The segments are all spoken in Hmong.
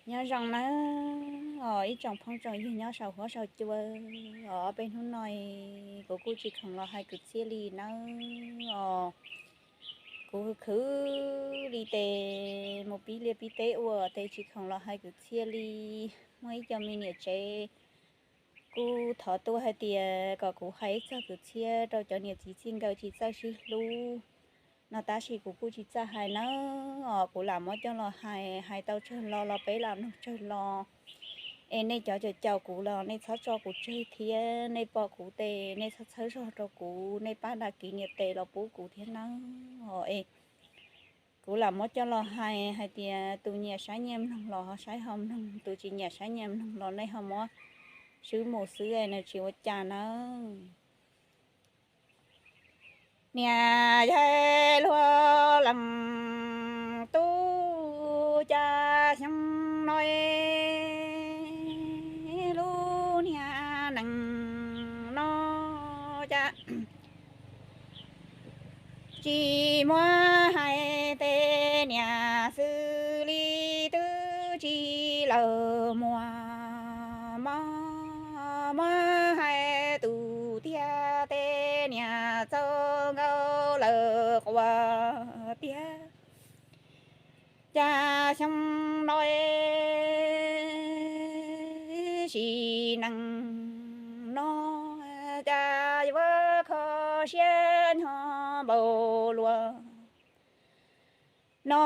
Nyob zoo nawb os ib tsoom phooj tsoom ywg nyob saum huab saum cua os. Peb hnub no kuv kuj tsis khoom los hais kwv txhiaj li nawb os. Kuv khwv khwv li tes mus pib liaj pib teb ua tes tsis khoom los hais kwv txhiaj li. Muaj ib co me niam tsev kuj thov tuaj hais tias kom kuv hais ib txog kwv txhiaj rau cov niam txiv txij nkawm tsis txawj sib hlub no, tab sis kuv kuj tsis txawj hais nawb os. Kuv lam muab coj los hais, hais tau tsawg lo los peb lam mloog tsawg lo. Es nej cov caum caum kuv los nej txhob tso kuv tseg thiab, nej pom kuv tes nej txhob txhawb zog rau kuv, nej pab đăng ký nias tes los pub kuv thiab nawb os. Es kuv lam muab coj los hais, hais tias tus nyiam saib nyiam mloog los ho saib ho mloog, tus tsis nyiam saib nyiam mloog los nej ho muab swb mus xwb, nws tsis ua cas nawb. Niam yog luag leej tub, cas xyoo no lub niag neej no cas tsis muab hais tej niam xws li twb tsis lawm muag mog. Muab hais tus tiag tej niam txaus nkaus lawm quas tiag. Cas xyoo no sim neej no cas yuav kho siab nyob npaum luag no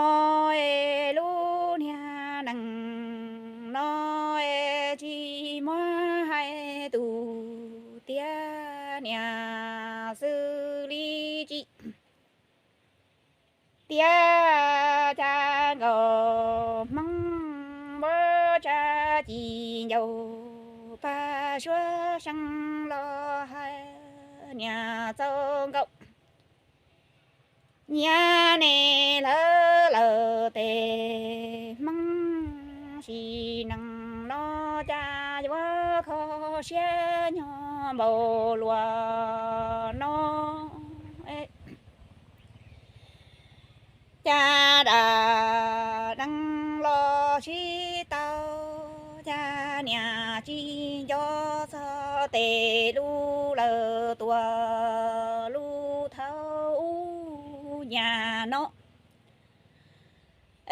es lub niag neej no es tsis muab hais tus tiag niam xws li tsis tiag. Cas nkauj Hmoob npawg tsa ci ncaus pag suab seev los hais niam txaus nkaus nyiam ne lawv lawm tes Hmoob sim neej no cas yuav kho siab nyob npaum luag no. Cas dam deev los sib tau, cas niam tsis nco txog tes lub lawm tuaj lub thaum ub nyam no.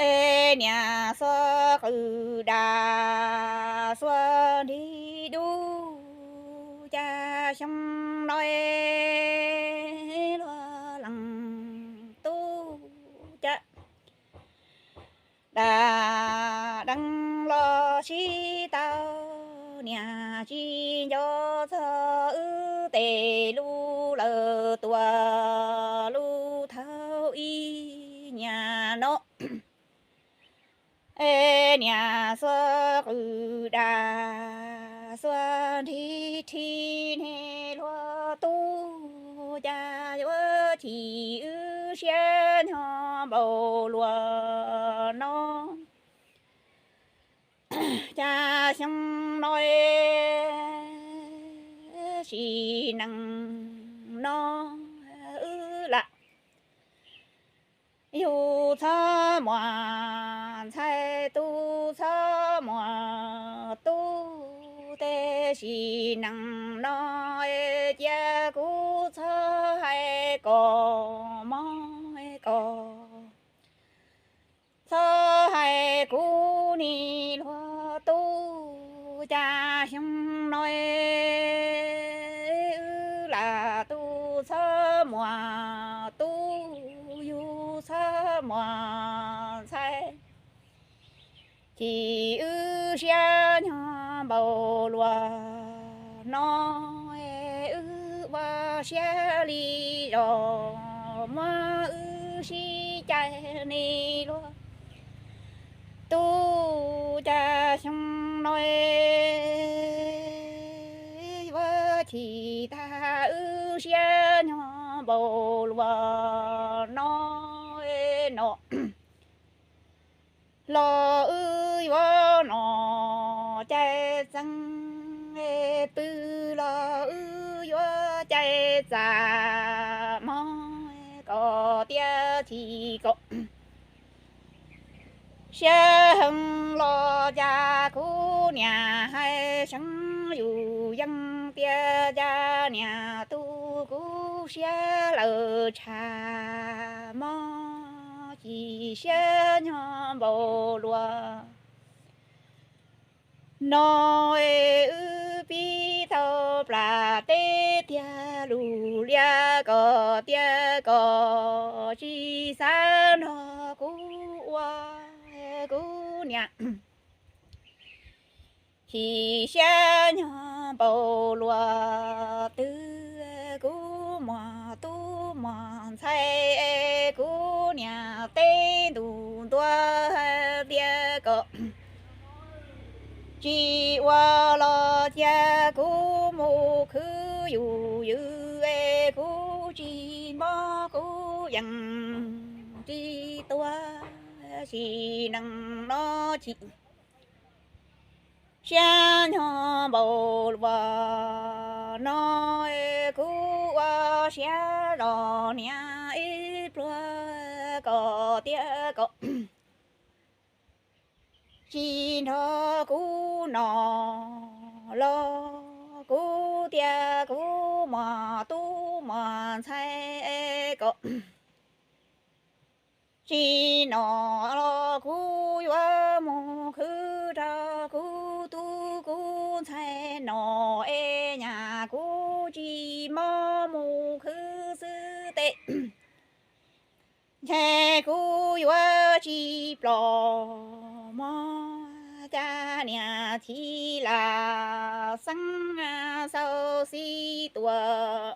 Es niam xuab qws dam xuab nrig dub, cas xyoo no luag leej tub cas dam deev los sib tau, niam tsis nco txog wb tes lub lawm tuaj lub thaum ib nyam no. Es niam xuab qws dam xuab nrig rhi ne luag tub, cas yuav chim wb siab nyob npaum luag no. Cas xyoo no sim neej no wb lam yug txhob muaj ntxhais, tu txhob muaj tub, tes sim neej no cia kuv txhob hais kom mob kom txhob hais kuv ni luag tub. Cas xyoo no wb lam tu txhob muaj tub, yug txhob muaj ntxhais, chim wb siab nyob npaum luag no. Wb ua siab li zos muab wb sib cais ni luag tub. Cas xyoo no yuav chim tag wb siab nyob npaum luag no no. Los wb yuav nom cai txeev, pw los wb yuav cai txam, mob kom tiaj chim kom siab heev los cas Niam hais seev yus yeej tias cas niam tu kuv siab lawm tshav mob ci siab nyob npaum luaj no. Wb pib tau plam teb tiag lus liab kom tiag kom tsis xav nrog kuv ua kuv niam ci siab nyob npaum luaj twg. Kuv muaj tub muaj ntxhais kuv niam teb ntuj ntuag tiag kom tsis ua los cia kuv mus khwv yus ywm es kuv tsis mob kuv yeej tsis tuag. Sim neej no ci siab nyob npaum luaj no, kuv ua siab los niam ib pluag kom tiag kom tsis nrog kuv no los kuv tias kuv muaj tub muaj ntxhais kom tsis no los kuv yuav mus khwv rau kuv tub kuv ntxhais no es nyaj kuv tsis mob mus khwv xwb tes ntshe kuv yuav tsis ploj mog. Cas niam txiv lam xeeb xau xib tuam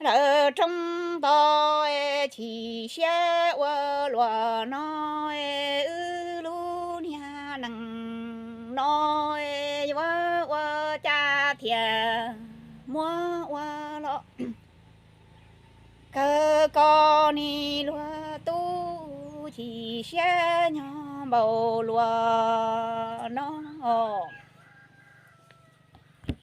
lawm roob to, chim siab ua luaj no, wb lub niag neej no yuav ua cas thiaj muab ua los kawg kom nim luag tub chim siab nyob npaum luaj no.